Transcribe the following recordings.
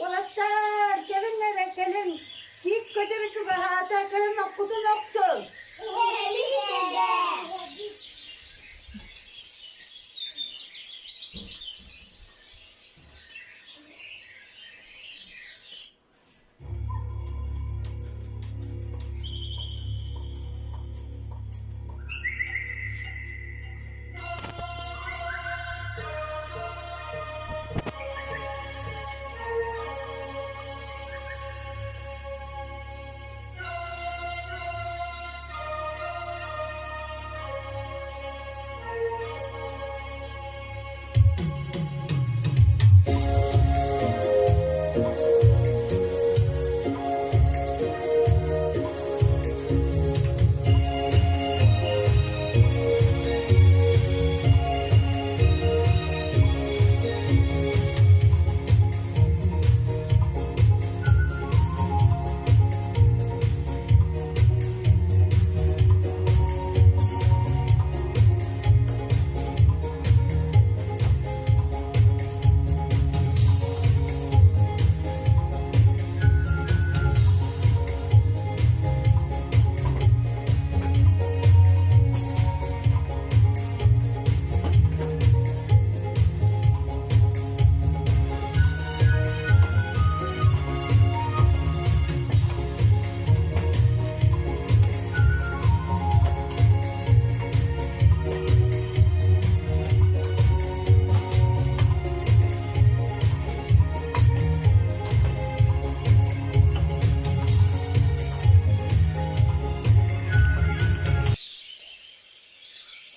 Уолаттар, кэлиҥ эрэ, кэлиҥ! Сиик көтөрү чугаһаата, кэлин оккутун охсуҥ!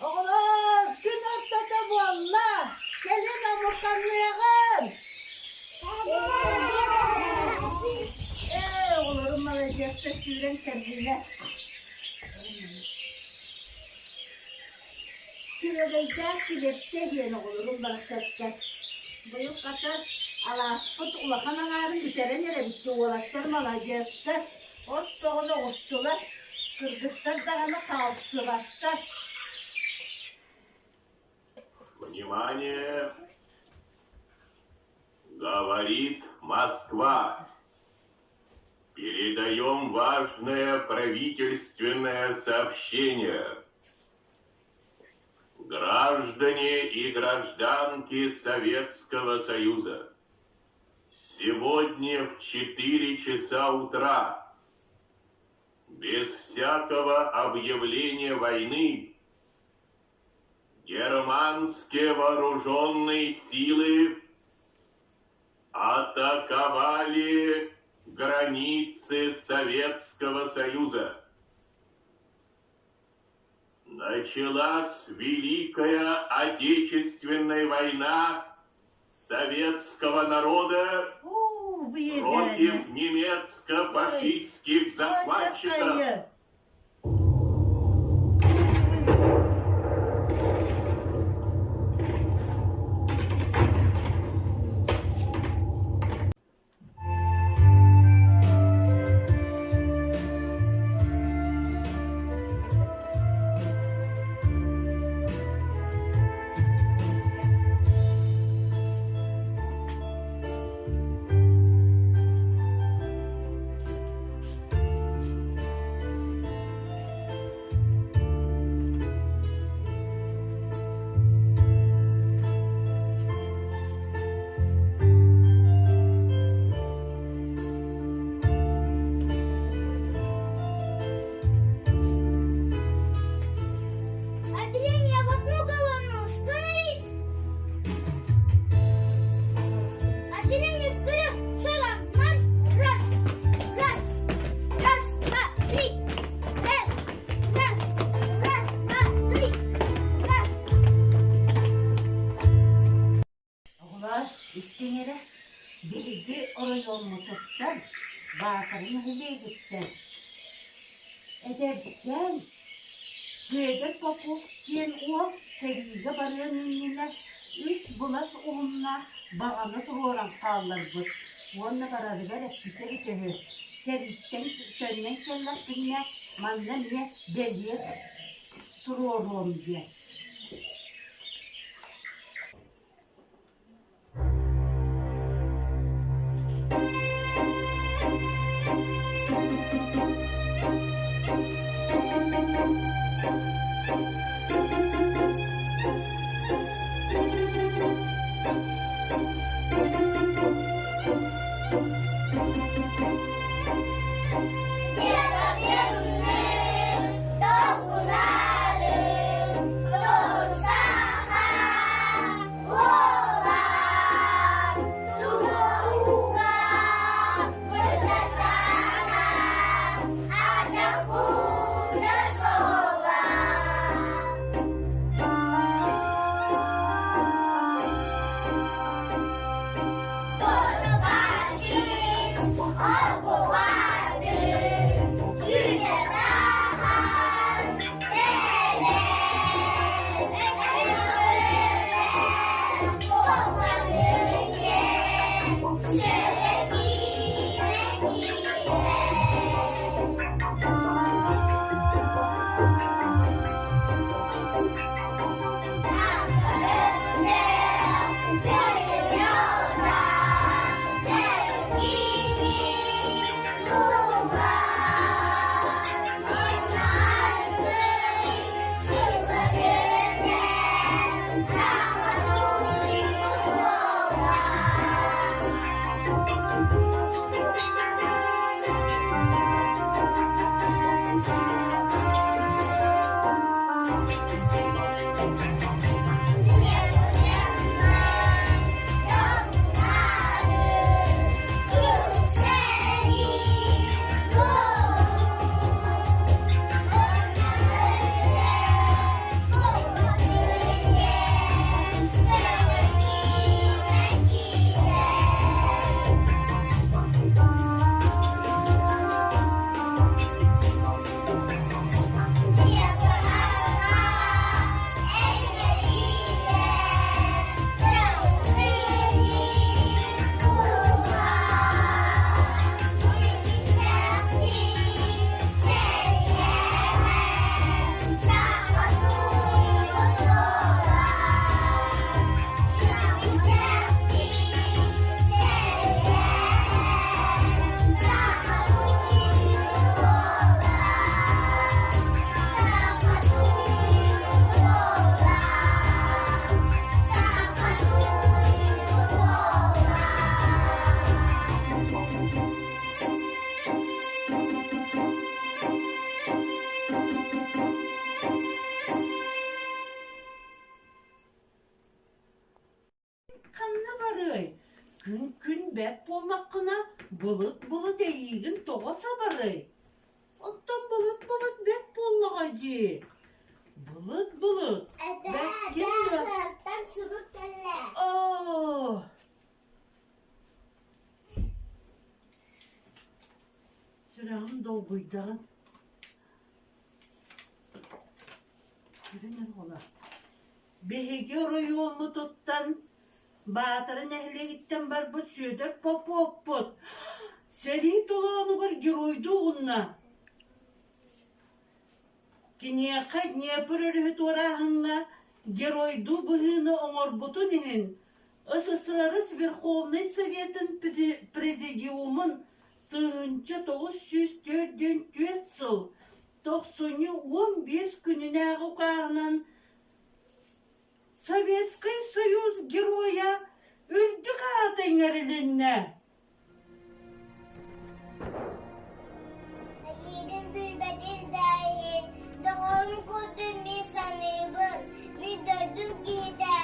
Оҕолоор, күн ортото буолла, кэлин омурҕанныаҕыҥ! Ээ, оҕолорум маладьыастар сүүрэн кэллилэр. Күөгэйдээх килиэптэ диэн оҕолорум барахсаттар. Быйыл хата алааспыт улахан аҥаарын бүтэрэн эрэбит уолаттар маладьыастар, от тоҕон оҕустулар, кыргыттар даҕаны хаалсыбаттар. Внимание! Говорит Москва. Передаем важное правительственное сообщение. Граждане и гражданки Советского Союза, сегодня в 4 часа утра без всякого объявления войны германские вооруженные силы атаковали границы Советского Союза. Началась Великая Отечественная война советского народа против немецко-фашистских захватчиков. Отделение в одну колонну, становись! Отделение вперед! Шагом марш! Раз! Раз! Раз, два, три! Раз! Раз! Раз, два, три! Раз! Оҕолоор, истиҥ эрэ, биһиги оройуоммутуттан, Баатара нэһилиэгиттэн Эдэркээн Сүөдэр Попов диэн уол сэриигэ барыан иннинэ үс былас уһуннаах баҕана туруоран хаалларбыт уонна барарыгар эппитэ эбитэ үһү: «Сэрииттэн төннөн кэллэхпинэ манна эмиэ бэлиэ туруоруом» диэн. Ханна барыай? Күн-күн бэрт буоллаххына, былыт-былыт эйиигин тоҕо сабарый? Оттон былыт-былыт бэрт буоллаҕа дии. Былыт-былыт бэркин да Оо! Сүрэҕим долгуйдаҕын. Биһиги оройуоммутуттан Баатара нэһилиэгиттэн барбыт Сүөдэр Попоппут сэрии толоонугар геройдуу угунна. Киниэхэ Днепр өрүһү туорааһыҥҥа геройдуу быһыыны оҥорбутун иһин СССР Верховнай Советын Президиумун 1944 сыл тохсунньу 15 күнүнээҕи укааһынан Советскай Союз Геройа үрдүк аата иҥэрилиннэ. Эйиигин билбэтим да иһин, доҕорум курдук мин саныыбын, мин дойдум киһитэ,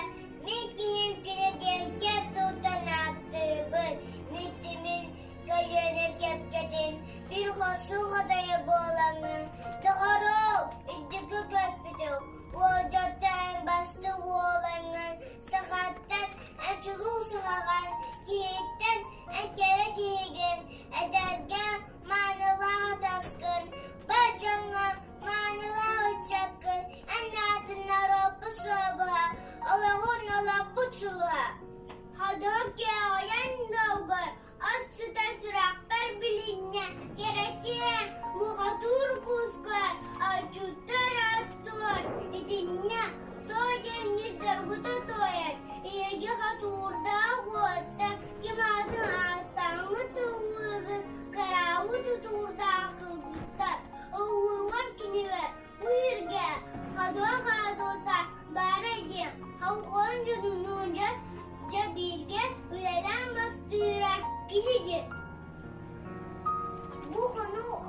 мин киһим кини диэн кэп тылтан ааттыыбын, мин тимир көлүөнэ кэпкэтин биир хорсун хотойо буоламмын, доҕорум, үрдүкү көппүтүм, уолдьортон эн бастыҥ уолаҥҥын, сахаттан эн чулуу сахаҕын, киһиттэн.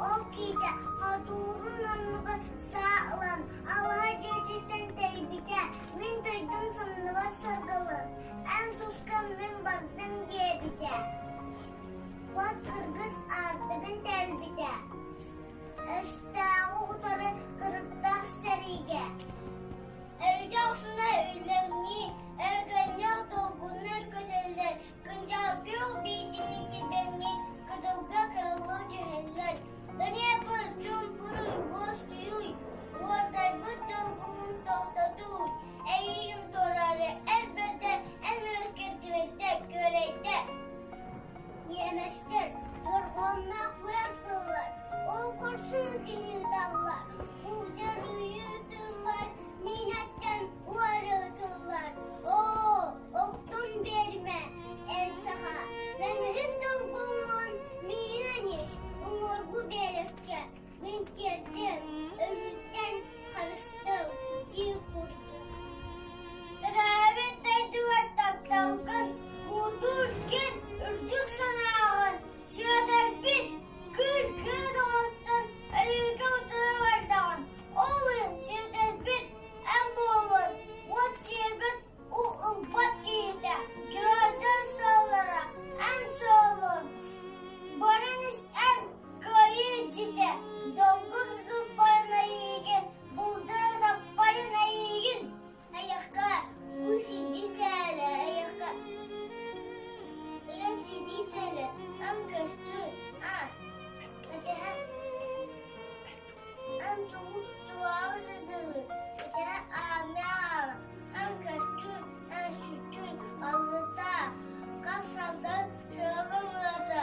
Ол киһитэ хотуурун оннугар саа ылан, алаһа дьиэтиттэн тэйбитэ, мин дойдум санныбар саргылын, эн тускар мин бардым диэбитэ. Уот кыргыс аартыгын тэлбитэ. Өстөөҕү утары кырыктаах сэриигэ Өрүтэ охсуна үллэҥнии, өргөннөөх долгуннар көтөллөр, кынчаал күөх биитинии килбэҥнии, кытылга кырыллыы түһэллэр. Днепр чуумпуруй, уоскуйуй, уордайбыт долгуһун тохтотууй, эйиигин туораары эр бэрдэ эн үөскэттибэттэ, күөрэйдэ. Ньиэмэстэр дорҕоонноох быар тыллар, ол хорсун киһи ыталлар, Удьарыйыы ытыллар, миинэттэн уора ытыллар. Оо, охтон биэримэ, эн саха, мэҥэһин долгуҥҥун миинэн ис, уҥуоргу биэрэккэ мин тиэрдиэм, өлүүттэн харыстыам дии курдук. Төрөөбүт дойдугар тапталгын, муҥутуур кин үрдүк санааҕын Сүөдэрбит кыр-кыын оҥостон өлүүгэ утары бардаҕын, ол иһин Сүөдэрбит эн буолуон уот сиэбит уу ылбат киһитэ, геройдар суоллара эн суолуҥ. Баран ис эн кыайыы илдьитэ, долгун туппарын эйиигин, булдара таппарын эйиигин. Айахха бу сидиитээлэ айахха Ыйан сидиитээлэ ам көстүү а Этиһэ ам тугу туаабыт ыдылы Этиһэ аамнаа ам көстүү ам сүттүү аллыта Кас салдан сыалын ылата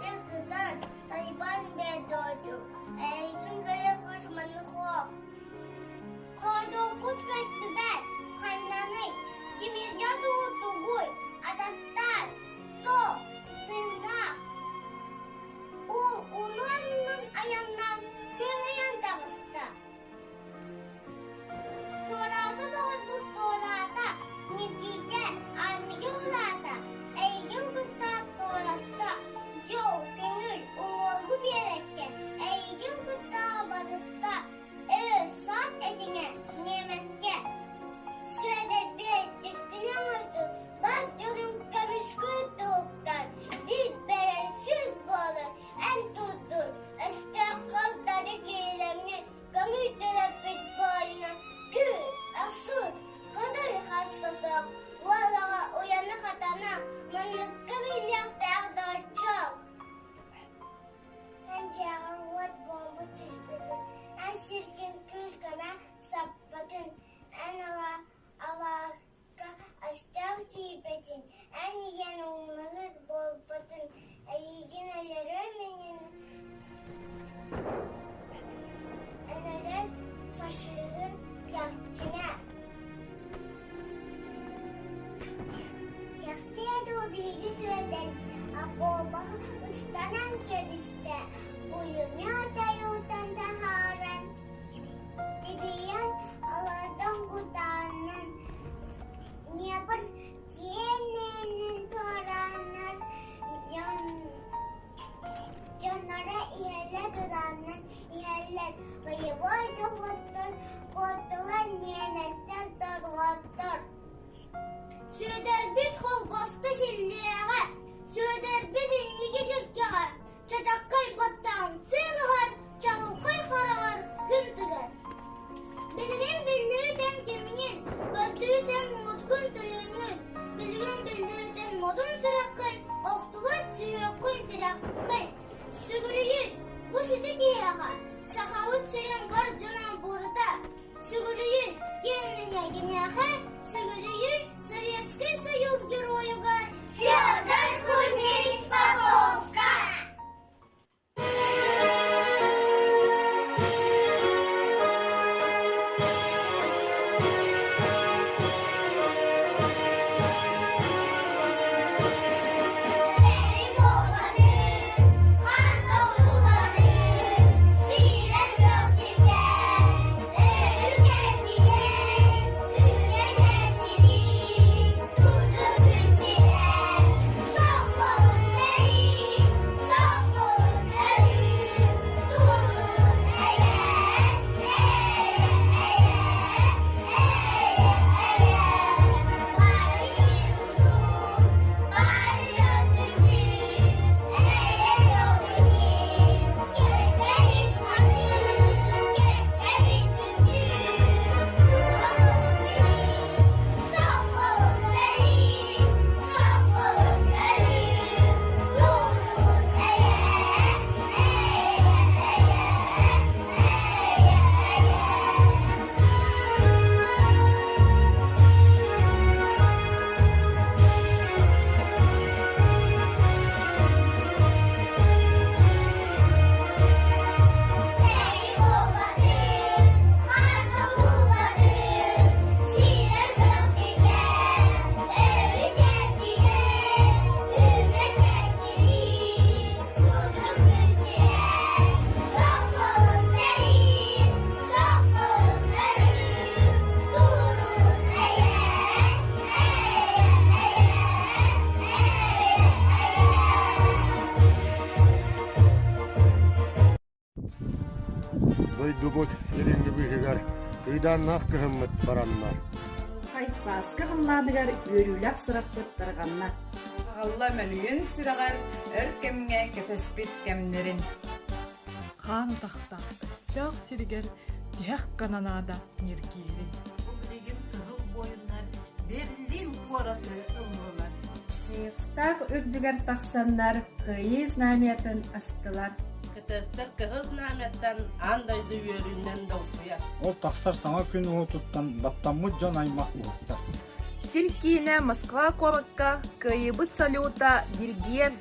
Икытан тайбан бэдооту Эйигин кэлэ кыыс манны хуох Ходуһуккут көстүбэт, ханнаный, тимиргэ дуу тугуй, атастаан, суох, тыыннаах. Уол унуоннун айаннаан күөрэйэн таҕыста. Туораата тоҕойбут туораата, ньиргийдэ, армия улаата, эйигин кытта туораста, дьол, көҥүл, уҥуоргу биэрэккэ, эйигин кытта барыста, Ээ, саат этиҥэ, ньиэмэскэ Сүөдэрбиэт дьиктини оҥордум, бар дьонум көмүскүү туһуктан, биир бэйэҥ сүүс буолан эн турдун, өстөөх халтары киирэмҥин көҥүл төрөппүт буойуна күүр, охсус, кыдый харса суох, уолаҕа уйана-хатана, манныкка биллиэхтээх доҕоччуок Эн дьиэҕэр уот буомба түспүтүн, эн сиргин кыыл-көмө саппытын, эн алааска өстөөх тиийбэтин, эн ийэн умнаһыт буолбутун, эйигин өлөрүөм иннинэ өлөрөр фашиһын кэхтимэ. Кэхтиэ дуу биһиги Сүөдэр окуопаҕа ыстанан кэбистэ, пулемет ойуутун таһааран, тибийэн олордон кутаанан Днепр киэнинэн туорааннар дьонноро иһэллэр турааннар иһэллэр боевой доходтор куоттулар ньиэмэстэр дорҕоттор Сүөдэрбит холбосто силлиэҕэ, Сүөдэрбит инники кэккэҕэ, чачаххай баттаҕын сыалыһар, чаҕылхай хараҕар күн тыгар. Билигин биллибит кимҥин, көрдүүтэн муҥутгун төлөҥҥүн, билигин биллибитин модун сүрэххин, охтубат сүһүөххүн тирэххин. Сүгүрүйүй, бу сүдү киһиэхэ, Сахабыт сирин бар дьоно бурда. Сүгүрүйүй. Дойдубут илиҥҥи быыһыгар кыыдааннаах кыһыммыт баранна. Хай сааскы халлааныгар үөрүүлээх сурахпыт тарҕанна. Аҕалла мөлүйүөн сүрэҕэр өр кэмҥэ кэтэспит кэмнэрин. Хаан утахтаах өстөөх сиригэр тиһэх канонада ньиргиэрин. Бу билигин кыһыл буойуннар Берлин куораты ыллылар. Рейхстаг үрдүгэр тахсаннар Кыайыы знамятын астылар. КТС-тар Кыһыл знамяттан аан дойду үөрүүнэн долгуйар. Ол тахсар саҥа күн уотуттан баттаммыт дьон аймах уһуктар. Сир киинэ Москва куоракка Кыайыыбыт салюта ньиргийэр.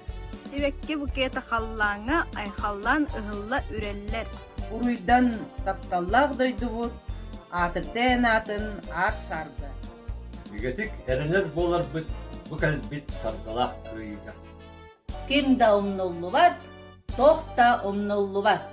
Сибэкки букета халлааҥҥа айхаллаан ыһылла үрэллэр. Уруйдан тапталлаах дойдубут аатырдаан аатын аар саарга. Бигэтик эрэнэр буоларбыт бу кэлбит саргылаах кыайыыга. Ким да умнуллубат, туох да умнуллубат.